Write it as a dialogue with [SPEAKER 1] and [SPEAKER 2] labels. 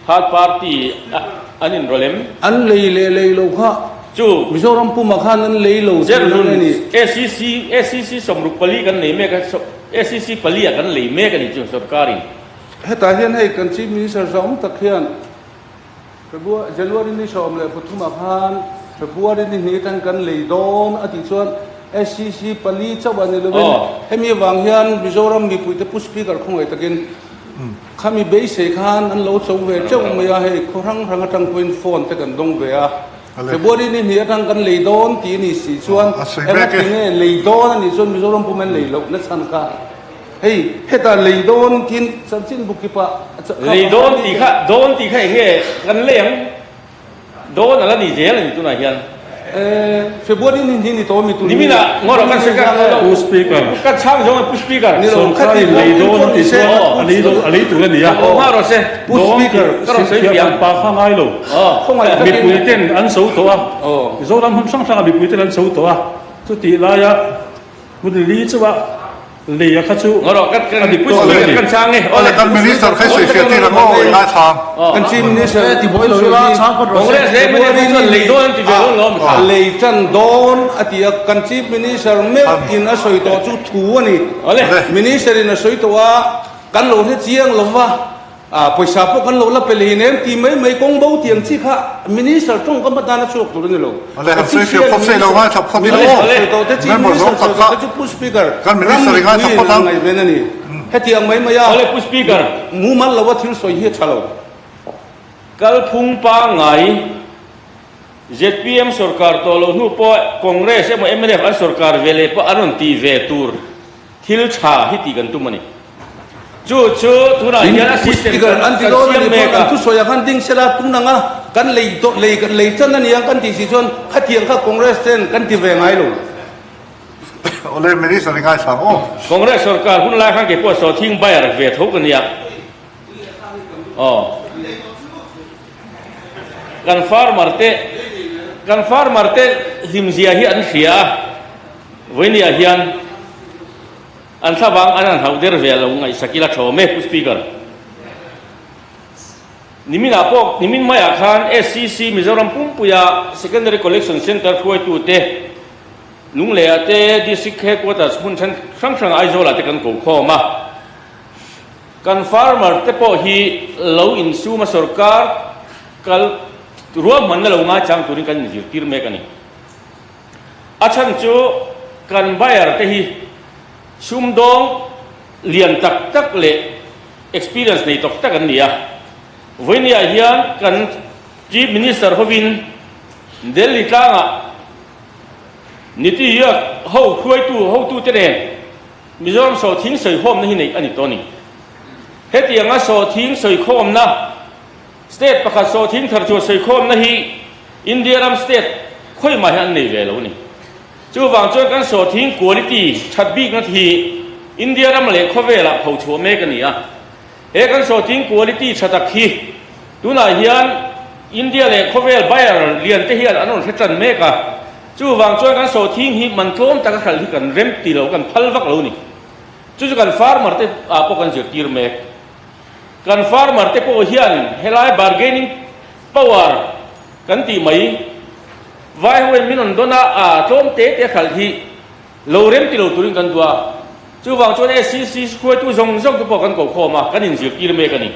[SPEAKER 1] Third party an inrawlh em?
[SPEAKER 2] An lei leh lei lo kha
[SPEAKER 1] Chu.
[SPEAKER 2] Mizoram pumah khan an lei lo tih
[SPEAKER 1] Zerhlun ACC ACC 64 kan nei mek a, ACC pali ah kan lei mek a ni chu sorkarin.
[SPEAKER 2] Hetah hian hei kan Chief Minister zawng tak hian February January ni 13 ah khan February ni hnih atang kan lei dawn a tih chuan SCC pali chauh a ni lovin hemi avang hian Mizoram mipuite Pu Speaker khawngaih takin Khami beisei khan an lo cho ve teuh mai a, hei khaw hrang hrang atang pawhin phone te kan dawng ve a, February ni hnih atang kan lei dawn tih a ni si chuan engati nge lei dawn a nih chuan Mizoram pum an lei loh na chhan kha hei hetah lei dawn tin chanchin bu kip ah
[SPEAKER 1] Lei dawn tih kha dawn tih kha eng nge kan lei ang? Dawn a la ni zel a ni tunah hian.
[SPEAKER 2] February ni hnih ni tawh mi tun
[SPEAKER 1] Nimin ah ngaw rawh kan sawi ka
[SPEAKER 3] Pu Speaker.
[SPEAKER 1] Ka chhang zawng a Pu Speaker.
[SPEAKER 3] Sawrkar in lei dawn a ti chuan a lei dawn a lei tur a ni a.
[SPEAKER 1] Aw nghah rawh se.
[SPEAKER 2] Pu Speaker.
[SPEAKER 1] Ka rawn sawi
[SPEAKER 3] fiah pa kha ngai lo. Mipui ten an so tawh a. Mizoram hmun hrang hrang ah mipui ten an so tawh a. Chutih laia hmun li chauh a Lei a kha chu
[SPEAKER 1] a dik tawh lo a ni.
[SPEAKER 4] Awle kan minister kha i sawi fiah tir ang aw i ngaithla.
[SPEAKER 2] Kan chief minister ti buai lo ila
[SPEAKER 1] Congress leh mnf chuan lei dawn an ti ve dawn lo a mi kha.
[SPEAKER 2] Lei tan dawn a ti a, kan chief minister meuh in a sawi tawh chu thu a ni. Minister in a sawi tawh a, kan lo hre chiang lo va. A pawisa pawh kan lo la pe leh em ti mai mai kawng bo tiang chi kha Minister tawngkam atan a chhuak tur a ni lo.
[SPEAKER 4] Ale han sawi fiah phawt sawi lo ngaithla phawt ila aw. Member zawng tak kha
[SPEAKER 2] chu Pu Speaker
[SPEAKER 4] kan Minister i ngaithla phawt ang.
[SPEAKER 2] Ngaihven a ni. Hetiang mai mai a.
[SPEAKER 1] Awle Pu Speaker.
[SPEAKER 2] Mumal lo a thil sawi hi a tha lo.
[SPEAKER 1] Kalphung pangngai zpm sorkar tawh lo hnu pawh Congress emaw mnf an sorkar ve leh pawh an rawn tih ve tur thil tha hi tih kan tum a ni. Chu chu tunah hian a system kan siam mek a.
[SPEAKER 2] An thusawi ah khan ding sela tun anga kan lei lei lei chan a nia kan tih si chuan khatiang kha Congress ten kan ti ve ngai lo.
[SPEAKER 4] Awle Minister i ngaithla ang aw.
[SPEAKER 1] Congress sorkar hun lai khan kei pawh sawhthing buyer ve tho ka nia. Aw. Kan farmer te kan farmer te hlimzia hi an hria a, vawinia hian An thlavang an han hauh der ve lo ngaihsak ila tha awm e Pu Speaker. Nimin ah pawh nimin maiah khan SCC Mizoram pumpuia Secondary Collection Centre hruaitu te Lungleiah te District Headquarters hmun then hrang hrang Aizawl ah te kan ko khawm a. Kan farmer te pawh hi lo insum a sorkar kal ruahmanna lo ngaichang turin kan inzirtir mek a ni. A chhan chu kan buyer te hi sumdawng lian tak tak leh experience nei tawk tak an ni a. Vawinia hian kan Chief Minister hovin Delhi tlangah Niti Aayog ho hruaitu hotute nen Mizoram sawhthing sawikhawmna hi neih a ni tawh a ni. Hetianga sawhthing sawikhawmna State pakhat sawhthing thar chu sawikhawmna hi India ram state khawimah hian an nei ve lo a ni. Chuvang chuan kan sawhthing quality that bikna hi India ram leh khawvelah phochhuah mek a ni a. He kan sawhthing quality tha tak hi tunah hian India leh khawvel buyer lian te hian an rawn hre tan mek a. Chuvang chuan kan sawhthing hi man tlawm taka hralh hi kan rem ti lo, kan phal vak lo a ni. Chu chu kan farmer te ah pawh kan zirtir mek. Kan farmer te pawh hian helai bargaining power kan tih mai vai ho in min rawn dawn a, a tlawm te te hralh hi lo rem ti lo turin kan duh a, chuvang chuan SCC hruaitu zawng zawng te pawh kan koh khawm a, kan inzirtir mek a ni.